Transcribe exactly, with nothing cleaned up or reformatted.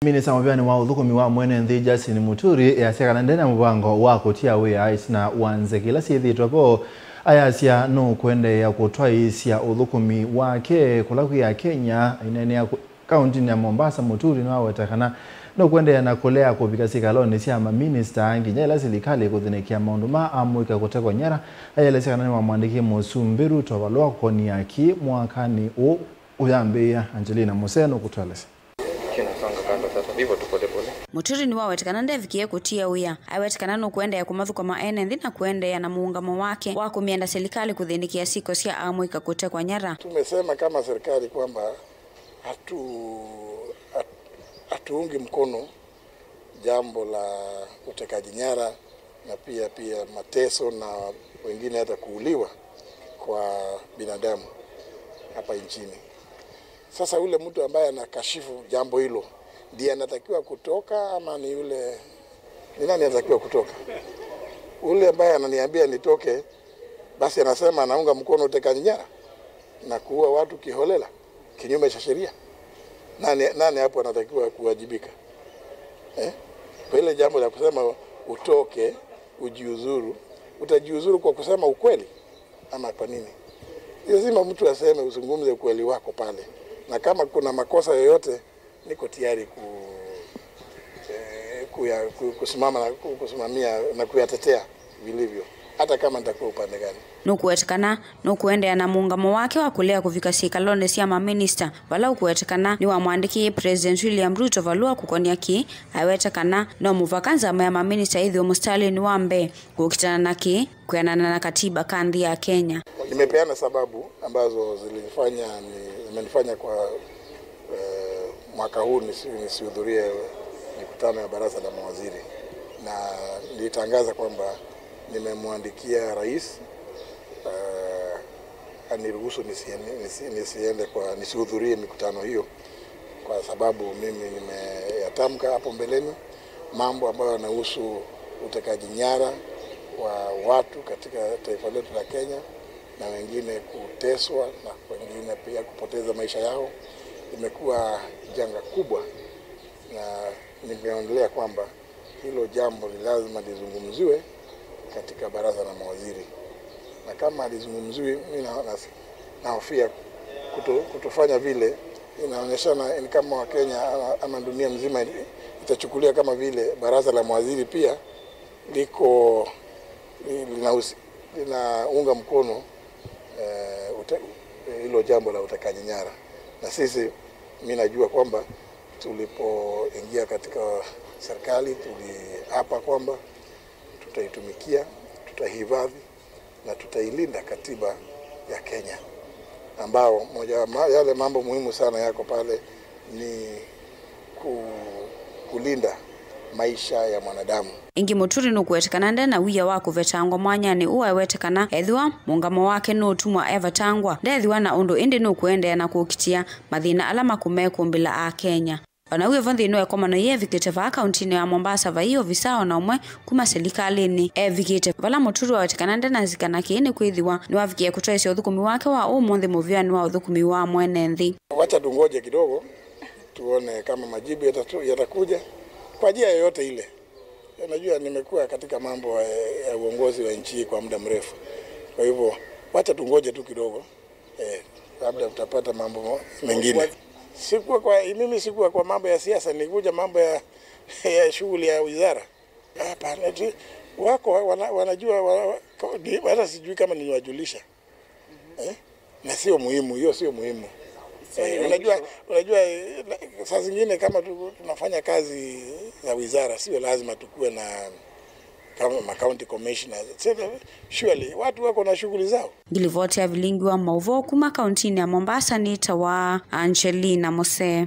Minista mũvĩanĩ wa ũthũkũmi wa mwene nthĩ Justin Muturi easya kana ndena mũvango wa kũtia wĩa ĩtina wa nzeke ila syĩthĩĩtwe vo. Ayasya nũkũendeea kũtwaĩĩsya ũthũkũmi wake kũla kwĩ Akenya. Aineenea kaũntinĩ ya Mombasa, Muturi nĩwaweta kana nũkũendeea na kũlea kũvika syĩkalonĩ sya maminista nginya ĩla silikalĩ ĩkũthĩnĩkĩa maũndũ ma amũika kũtekwa nyara. Ayelesya kana nĩwamwandĩkie Mũsumbĩ Ruto valũa kũkonia kĩ mwakanĩ ũũ ũyambĩĩa. Angelina Musee nũkũtũelesya. Muturi nĩwaweta kana ndevikie kũtia wĩa. Aweta kana nũkũendeea kũmathũkũma ene nthĩ na kũendeea na mũũngamo wake wa kũmĩenda silikalĩ kũthĩnĩkĩa syĩko sya amũika kũtekwa nyara. Tumesema kama serikali kwamba hatu, hat, hatuungi mkono jambo la utekaji nyara na pia, pia mateso na wengine hata kuuliwa kwa binadamu hapa nchini. Sasa ule mtu ambaye anakashifu jambo hilo ndiye anatakiwa kutoka ama ni yule, ni nani anatakiwa kutoka? Ule ambaye ananiambia nitoke, basi anasema anaunga mkono utekaji nyara na kuua watu kiholela kinyume cha sheria. Nani, nani hapo anatakiwa kuwajibika? Eh? Kwa ile jambo la kusema utoke, ujiuzuru, utajiuzuru kwa kusema ukweli ama kwa nini? Lazima mtu aseme, uzungumze ukweli wako pale, na kama kuna makosa yoyote, niko tayari ku, eh, kuya, ku, kusimama na ku, kusimamia na kuyatetea vilivyo, hata kama nitakuwa upande gani. Nũkũwetekana nũkũendeea na mũũngamo wake wa kũlea kũvika syĩkalonĩ sya maminista, vala ũkũwetekana nĩwamwandĩkĩie President William Ruto valũa kũkonia kĩĩ. Aweta kana no mũvaka nzama ya maminista yĩthĩwe mũsitalĩnĩ wa mbee kũkitana na kĩĩ kwĩanana na katiba ka nthĩ ya Kenya. Nimepeana sababu ambazo zilinifanya ni, zimenifanya kwa, eh, mwaka huu nisi, nisihudhurie mikutano ya baraza la mawaziri, na nilitangaza kwamba nimemwandikia rais, eh, aniruhusu nisiende, nisi, nisiende kwa, nisihudhurie mikutano hiyo, kwa sababu mimi nimeyatamka hapo mbeleni mambo ambayo yanahusu utekaji nyara wa watu katika taifa letu la Kenya, na wengine kuteswa na wengine pia kupoteza maisha yao. Imekuwa janga kubwa, na nimeonelea kwamba hilo jambo ni lazima lizungumziwe katika baraza la mawaziri, na kama halizungumziwi, mimi na, na, nahofia kuto, kutofanya vile inaonyeshana ni kama Wakenya ama, ama dunia mzima itachukulia kama vile baraza la mawaziri pia liko, li, linahusi, linaunga mkono, eh, ute, hilo jambo la utekaji nyara. Na sisi, mimi najua kwamba tulipoingia katika serikali tuliapa kwamba tutaitumikia, tutahifadhi na tutailinda katiba ya Kenya, ambao moja ya ma, yale mambo muhimu sana yako pale ni ku, kulinda maisha ya mwanadamu. Ĩngĩ Mũturi nũkũwetekana nde na wia wa kũvetangwa mwanyanĩ ũũ. Awetekana ethĩwa mũũngamo wake nũũtumwa evetangwa, ndethĩwa na ũndũ, ĩndĩ nũkũendeea na kũkitĩa mathĩna ala makũmekũmbĩla Akenya. O na wĩvo nthĩnĩ wa ĩkomano yĩĩ evikĩte vaa kauntinĩ ya Mombasa, vai ovisa o na ũmwe kuma silikalĩnĩ evikĩte, vala Mũturi wawetekana nde na nzika na kĩĩ nĩkwĩthĩwa nĩwavikie kũtwaĩĩsya ũthũkũmi wake wa ũmũnthĩ mũvĩanĩ wa ũthũkũmi wa mwene nthĩ. Wacha tungoje kidogo tuone kama majibu yatatu, yatakuja kwa njia yoyote ile. Unajua, nimekuwa katika mambo ya, ya uongozi wa nchi hii kwa muda mrefu, kwa hivyo wacha tungoje tu kidogo. Eh, labda utapata mambo mengine. Sikuwa kwa, mimi sikuwa kwa mambo ya siasa, nilikuja mambo ya, ya shughuli ya wizara. Hapana, eti wako wana, wanajua wa, wa, ni, hata sijui kama niliwajulisha. Eh? Na sio muhimu, hiyo sio muhimu. Eh, unajua, unajua, eh, na, saa zingine kama tu, tunafanya kazi za wizara, sio lazima tukue na kama ma county commissioners, et cetera. Surely watu wako na shughuli zao. Ngilivoti ya vilingi wa maũvoo kuma kauntinĩ ya Mombasa nĩtawa Angelina Mose.